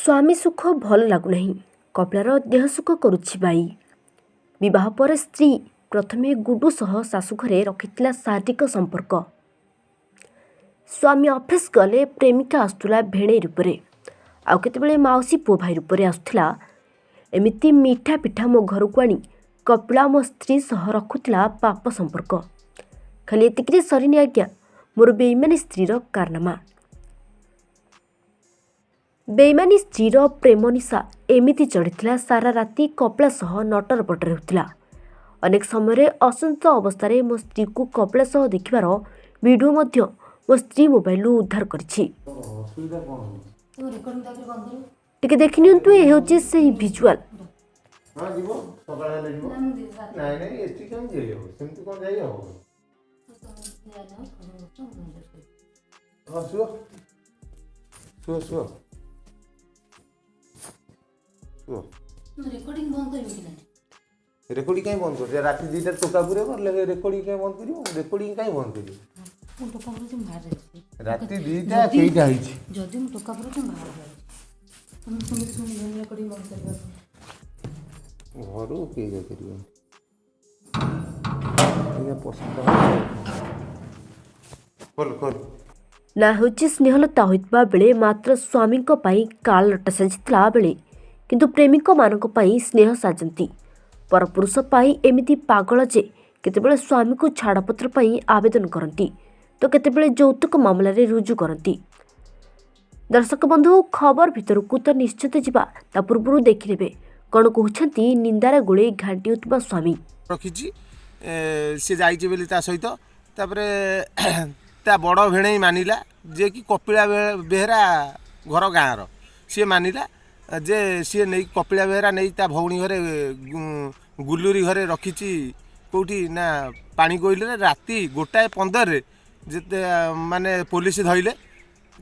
ସ୍ୱାମୀ ସୁଖ ଭଲ ଲାଗୁନାହିଁ, କପିଳାର ଦେହ ସୁଖ କରୁଛି ବାଇ। ବିବାହ ପରେ ସ୍ତ୍ରୀ ପ୍ରଥମେ ଗୁଡୁ ସହ ଶାଶୁଘରେ ରଖିଥିଲା ଶାରୀରିକ ସମ୍ପର୍କ। ସ୍ୱାମୀ ଅଫିସ୍ ଗଲେ ପ୍ରେମିକା ଆସୁଥିଲା ଭେଣେଇ ରୂପରେ, ଆଉ କେତେବେଳେ ମାଉସୀ ପୁଅ ଭାଇ ରୂପରେ ଆସୁଥିଲା। ଏମିତି ମିଠା ପିଠା ମୋ ଘରକୁ ଆଣି କପିଳା ମୋ ସ୍ତ୍ରୀ ସହ ରଖୁଥିଲା ପାପ ସମ୍ପର୍କ। ଖାଲି ଏତିକିରେ ସରିନି ଆଜ୍ଞା ମୋର ବେଇମାନି ସ୍ତ୍ରୀର କାରନାମା। ବେଇମାନି ସ୍ତ୍ରୀର ପ୍ରେମ ନିଶା ଏମିତି ଚଢ଼ିଥିଲା, ସାରା ରାତି କପିଳା ସହ ନଟର ପଟର ହେଉଥିଲା। ଅନେକ ସମୟରେ ଅସନ୍ତ ଅବସ୍ଥାରେ ମୋ ସ୍ତ୍ରୀକୁ କପିଳା ସହ ଦେଖିବାର ଭିଡ଼ିଓ ମଧ୍ୟ ମୋ ସ୍ତ୍ରୀ ମୋବାଇଲରୁ ଉଦ୍ଧାର କରିଛି। ଅସୁବିଧା କ'ଣ ହେଉଛି? ତମ ରେକର୍ଡିଂ ତାପରେ ବନ୍ଦ କରିବ। ଟିକେ ଦେଖିନିଅନ୍ତୁ, ଏ ହେଉଛି ସେହି ଭିଜୁଆଲ୍। ହଁ, ଯିବ, ସକାଳ ହେଲେ ଯିବ। ନା, ମୁଁ ରାତି ନାଇଁ ନାଇଁ, ଏଠି କାହିଁ ଯାଇ ହେବ? ସେମିତି କ'ଣ ଯାଇ ହେବ? ହଁ, ଶୁଅ ଶୁଅ ଶୁଅ ଶୁଅ। ରେକର୍ଡିଂ ବନ୍ଦ କରିବି କି ନାହିଁ? ରେକର୍ଡ଼ିଂ କାହିଁ ବନ୍ଦ କରୁଛ? ରାତି 2ଟାରେ ଟୋକା ପୁରେଇବ, ରେକର୍ଡ଼ିଂ କାହିଁ ବନ୍ଦ କରିବ? ରେକର୍ଡ଼ିଂ କାହିଁ ବନ୍ଦ କରିବ? ମୁଁ ଟୋକା ପୁରଉଛି, ମୁଁ ବାହାରେ ଯାଉଛି। ରାତି 2ଟା କେଇଟା ହେଇଛି? ଯଦି ମୁଁ ଟୋକା ପୁରଉଛି, ମୁଁ ବାହାରେ ଯାଉଛି। ତମେ ସେମିତି ଶୁଣିବନି ରେକର୍ଡିଂ ବନ୍ଦ କରିବାକୁ। ଘରୁ କେହି ଯାଇପାରିବନି ଆଜ୍ଞା। ପସନ୍ଦ ଖୋଲ ଖୋଲ। ନା ହେଉଛି ସ୍ନେହଲତା ହୋଇଥିବା ବେଳେ ମାତ୍ର ସ୍ୱାମୀଙ୍କ ପାଇଁ କାଳଲଟା ସାଜିଥିଲା ବେଳେ କିନ୍ତୁ ପ୍ରେମିକମାନଙ୍କ ପାଇଁ ସ୍ନେହ ସାଜନ୍ତି। ପରପୁରୁଷ ପାଇଁ ଏମିତି ପାଗଳ ଯେ କେତେବେଳେ ସ୍ୱାମୀକୁ ଛାଡ଼ପତ୍ର ପାଇଁ ଆବେଦନ କରନ୍ତି ତ କେତେବେଳେ ଯୌତୁକ ମାମଲାରେ ରୁଜୁ କରନ୍ତି। ଦର୍ଶକ ବନ୍ଧୁ, ଖବର ଭିତରକୁ ତ ନିଶ୍ଚିତ ଯିବା, ତା ପୂର୍ବରୁ ଦେଖିନେବେ କ'ଣ କହୁଛନ୍ତି ନିନ୍ଦାରେ ଗୋଳେଇ ଘାଣ୍ଟି ହେଉଥିବା ସ୍ୱାମୀ। ରଖିଛି ସେ ଯାଇଛି ବୋଲି ତା ସହିତ। ତାପରେ ତା ବଡ଼ ଭେଣେଇ ମାନିଲା ଯେ କି କପିଳା ବେହେରା ଘର ଗାଁର, ସିଏ ମାନିଲା ଯେ ସିଏ ନେଇ କପିଳା ବେହେରା ନେଇ ତା ଭଉଣୀ ଘରେ ଗୁଲୁରି ଘରେ ରଖିଛି। କେଉଁଠି ନା ପାଣିକୋଇଲିରେ ରାତି 1:15ରେ ଯେତେ ମାନେ ପୋଲିସ ଧଇଲେ।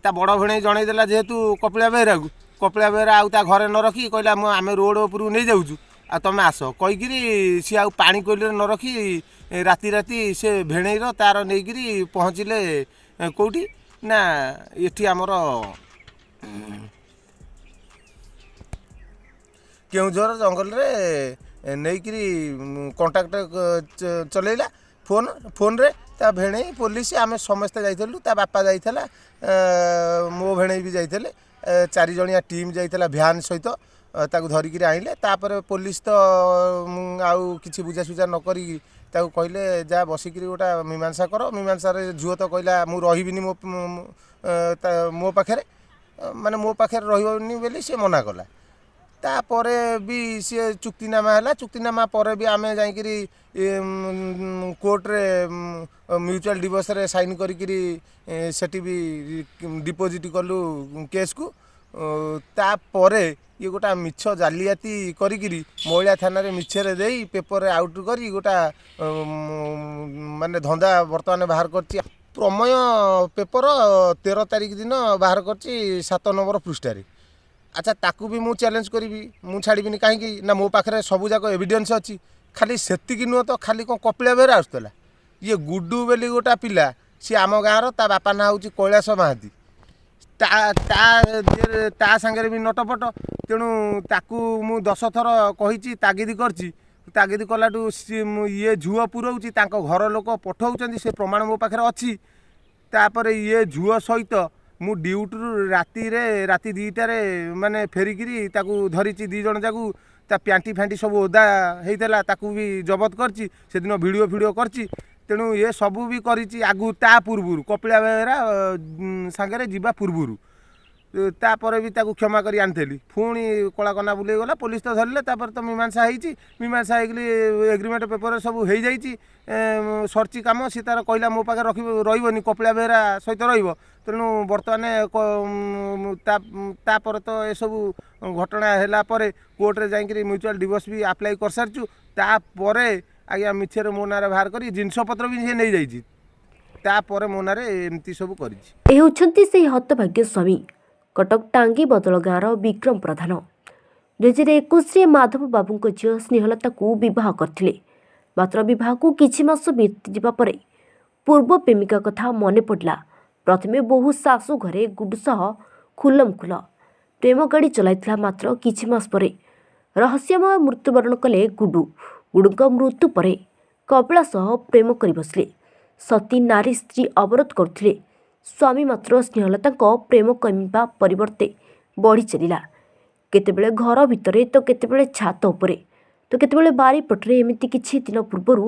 ତା ବଡ଼ ଭେଣେଇ ଜଣେଇଦେଲା ଯେହେତୁ କପିଳା ବେହେରାକୁ, କପିଳା ବେହେରା ଆଉ ତା ଘରେ ନ ରଖି କହିଲା, ମୁଁ ଆମେ ରୋଡ଼ ଉପରକୁ ନେଇଯାଉଛୁ ଆଉ ତମେ ଆସ କହିକିରି ସିଏ ଆଉ ପାଣିକୋଇଲିରେ ନ ରଖି ରାତି ରାତି ସେ ଭେଣେଇର ତାର ନେଇକିରି ପହଞ୍ଚିଲେ। କେଉଁଠି ନା ଏଠି ଆମର କେଉଁଝର ଜଙ୍ଗଲରେ ନେଇକିରି କଣ୍ଟାକ୍ଟ ଚଲେଇଲା ଫୋନ୍ ଫୋନ୍ରେ। ତା ଭେଣେଇ, ପୋଲିସ, ଆମେ ସମସ୍ତେ ଯାଇଥିଲୁ। ତା ବାପା ଯାଇଥିଲା, ମୋ ଭେଣେଇ ବି ଯାଇଥିଲେ। ଚାରିଜଣିଆ ଟିମ୍ ଯାଇଥିଲା ଭ୍ୟାନ୍ ସହିତ, ତାକୁ ଧରିକିରି ଆଣିଲେ। ତାପରେ ପୋଲିସ ତ ଆଉ କିଛି ବୁଝାସୁଝା ନ କରିକି ତାକୁ କହିଲେ, ଯା ବସିକିରି ଗୋଟା ମୀମାଂସା କର। ମୀମାଂସାରେ ଝିଅ ତ କହିଲା, ମୁଁ ରହିବିନି ମୋ ପାଖରେ, ମାନେ ମୋ ପାଖରେ ରହିବନି ବୋଲି ସେ ମନା କଲା। ତାପରେ ବି ସିଏ ଚୁକ୍ତିନାମା ହେଲା। ଚୁକ୍ତିନାମା ପରେ ବି ଆମେ ଯାଇକିରି କୋର୍ଟରେ ମ୍ୟୁଚୁଆଲ୍ ଡିଭୋର୍ସରେ ସାଇନ୍ କରିକିରି ସେଠି ବି ଡିପୋଜିଟ୍ କଲୁ କେସ୍କୁ। ତାପରେ ଇଏ ଗୋଟା ମିଛ ଜାଲିଆତି କରିକିରି ମହିଳା ଥାନାରେ ମିଛରେ ଦେଇ ପେପରରେ ଆଉଟ୍ କରି ଗୋଟା ମାନେ ଧନ୍ଦା ବର୍ତ୍ତମାନ ବାହାର କରିଛି। ପ୍ରମେୟ ପେପର 13 ତାରିଖ ଦିନ ବାହାର କରିଛି 7 ନମ୍ବର ପୃଷ୍ଠାରେ। ଆଚ୍ଛା, ତାକୁ ବି ମୁଁ ଚ୍ୟାଲେଞ୍ଜ କରିବି, ମୁଁ ଛାଡ଼ିବିନି। କାହିଁକି ନା ମୋ ପାଖରେ ସବୁଯାକ ଏଭିଡେନ୍ସ ଅଛି। ଖାଲି ସେତିକି ନୁହଁ ତ, ଖାଲି କ'ଣ କପିଳା ବେହେରା ଆସୁଥିଲା? ଇଏ ଗୁଡୁ ବୋଲି ଗୋଟା ପିଲା, ସିଏ ଆମ ଗାଁର, ତା ବାପା ନାଁ ହେଉଛି କୈଳାସ ମହାନ୍ତି। ତା ତା ଦେହରେ ତା ସାଙ୍ଗରେ ବି ନଟପଟ। ତେଣୁ ତାକୁ ମୁଁ 10 ଥର କହିଛି, ତାଗିଦ କରିଛି। ତାଗିଦ କଲାଠୁ ସିଏ ଇଏ ଝୁଅ ପୁରଉଛି, ତାଙ୍କ ଘର ଲୋକ ପଠଉଛନ୍ତି, ସେ ପ୍ରମାଣ ମୋ ପାଖରେ ଅଛି। ତାପରେ ଇଏ ଝୁଅ ସହିତ ମୁଁ ଡ୍ୟୁଟିରୁ ରାତିରେ ରାତି 2ଟାରେ ମାନେ ଫେରିକିରି ତାକୁ ଧରିଛି 2 ଜଣ ଯାକୁ। ତା ପ୍ୟାଣ୍ଟି ଫ୍ୟାଣ୍ଟି ସବୁ ଓଦା ହେଇଥିଲା, ତାକୁ ବି ଜବତ କରିଛି। ସେଦିନ ଭିଡ଼ିଓ ଫିଡ଼ିଓ କରିଛି। ତେଣୁ ଏ ସବୁ ବି କରିଛି ଆଗରୁ, ତା ପୂର୍ବରୁ, କପିଳା ବେହେରା ସାଙ୍ଗରେ ଯିବା ପୂର୍ବରୁ। ତାପରେ ବି ତାକୁ କ୍ଷମା କରି ଆଣିଥିଲି। ପୁଣି କଳାକନା ବୁଲେଇ ଗଲା, ପୋଲିସ ତ ଧରିଲେ। ତାପରେ ତ ମୀମାଂସା ହେଇଛି। ମୀମାଂସା ହେଇକିରି ଏଗ୍ରିମେଣ୍ଟ ପେପରରେ ସବୁ ହେଇଯାଇଛି, ସରିଛି କାମ। ସେ ତାର କହିଲା ମୋ ପାଖରେ ରଖିବ, ରହିବନି, କପିଳା ବେହେରା ସହିତ ରହିବ। ତେଣୁ ବର୍ତ୍ତମାନ ତାପରେ ତ ଏସବୁ ଘଟଣା ହେଲା ପରେ କୋର୍ଟରେ ଯାଇକିରି ମ୍ୟୁଚୁଆଲ୍ ଡିଭୋର୍ସ ବି ଆପ୍ଲାଏ କରିସାରିଛୁ। ତାପରେ ଆଜ୍ଞା ମିଛରେ ମୋ ନାଁରେ ବାହାର କରି ଜିନିଷପତ୍ର ବି ସେ ନେଇଯାଇଛି। ତାପରେ ମୋ ନାଁରେ ଏମିତି ସବୁ କରିଛି। ଏ ହେଉଛନ୍ତି ସେହି ହତଭାଗ୍ୟ ସ୍ୱାମୀ, କଟକ ଟାଙ୍ଗୀ ବଦଳ ଗାଁର ବିକ୍ରମ ପ୍ରଧାନ। 2021ରେ ମାଧବ ବାବୁଙ୍କ ଝିଅ ସ୍ନେହଲତାକୁ ବିବାହ କରିଥିଲେ। ମାତ୍ର ବିବାହକୁ କିଛି ମାସ ବିତିଯିବା ପରେ ପୂର୍ବ ପ୍ରେମିକା କଥା ମନେ ପଡ଼ିଲା। ପ୍ରଥମେ ବୋହୂ ଶାଶୁ ଘରେ ଗୁଡୁ ସହ ଖୁଲମ ଖୁଲ। ପ୍ରେମ ଗାଡ଼ି ଚଲାଇଥିଲା। ମାତ୍ର କିଛି ମାସ ପରେ ରହସ୍ୟମୟ ମୃତ୍ୟୁବରଣ କଲେ ଗୁଡୁ। ଗୁଡୁଙ୍କ ମୃତ୍ୟୁ ପରେ କପିଳା ସହ ପ୍ରେମ କରି ବସିଲେ। ସତୀ ନାରୀ ସ୍ତ୍ରୀ ଅବରୋଧ କରୁଥିଲେ ସ୍ୱାମୀ, ମାତ୍ର ସ୍ନେହଲତାଙ୍କ ପ୍ରେମ କମିବା ପରିବର୍ତ୍ତେ ବଢ଼ି ଚାଲିଲା। କେତେବେଳେ ଘର ଭିତରେ ତ କେତେବେଳେ ଛାତ ଉପରେ ତ କେତେବେଳେ ବାରିପଟରେ। ଏମିତି କିଛି ଦିନ ପୂର୍ବରୁ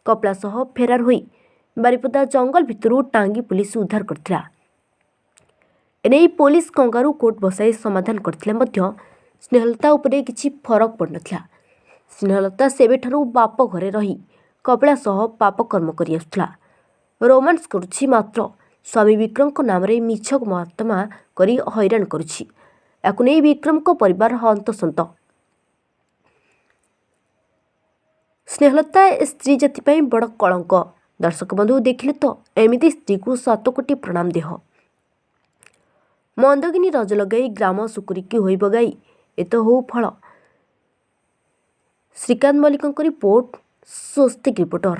କପିଳା ସହ ଫେରାର ହୋଇ ବାରିପଦା ଜଙ୍ଗଲ ଭିତରୁ ଟାଙ୍ଗି ପୁଲିସ ଉଦ୍ଧାର କରିଥିଲା। ଏନେଇ ପୋଲିସ କଙ୍ଗାରୁ କୋର୍ଟ ବସାଇ ସମାଧାନ କରିଥିଲେ ମଧ୍ୟ ସ୍ନେହଲତା ଉପରେ କିଛି ଫରକ ପଡ଼ିନଥିଲା। ସ୍ନେହଲତା ସେବେଠାରୁ ବାପ ଘରେ ରହି କପିଳା ସହ ପାପକର୍ମ କରିଆସୁଥିଲା, ରୋମାନ୍ସ କରୁଛି, ମାତ୍ର ସ୍ୱାମୀ ବିକ୍ରମଙ୍କ ନାମରେ ମିଛ ମହାତ୍ମା କରି ହଇରାଣ କରୁଛି। ଏହାକୁ ନେଇ ବିକ୍ରମଙ୍କ ପରିବାର ହନ୍ତସନ୍ତ। ସ୍ନେହଲତା ଏ ସ୍ତ୍ରୀ ଜାତି ପାଇଁ ବଡ଼ କଳଙ୍କ। ଦର୍ଶକ ବନ୍ଧୁ, ଦେଖିଲେ ତ, ଏମିତି ସ୍ତ୍ରୀକୁ ଶତକୋଟି ପ୍ରଣାମ ଦେହ। ମନ୍ଦଗିନି ରଜ ଲଗାଇ ଗ୍ରାମ ସୁକୁରିକି ହୋଇବ ଗାଇ ଏତ ହଉ ଫଳ। ଶ୍ରୀକାନ୍ତ ମଲ୍ଲିକଙ୍କ ରିପୋର୍ଟ, ସ୍ୱସ୍ତିକ ରିପୋର୍ଟର।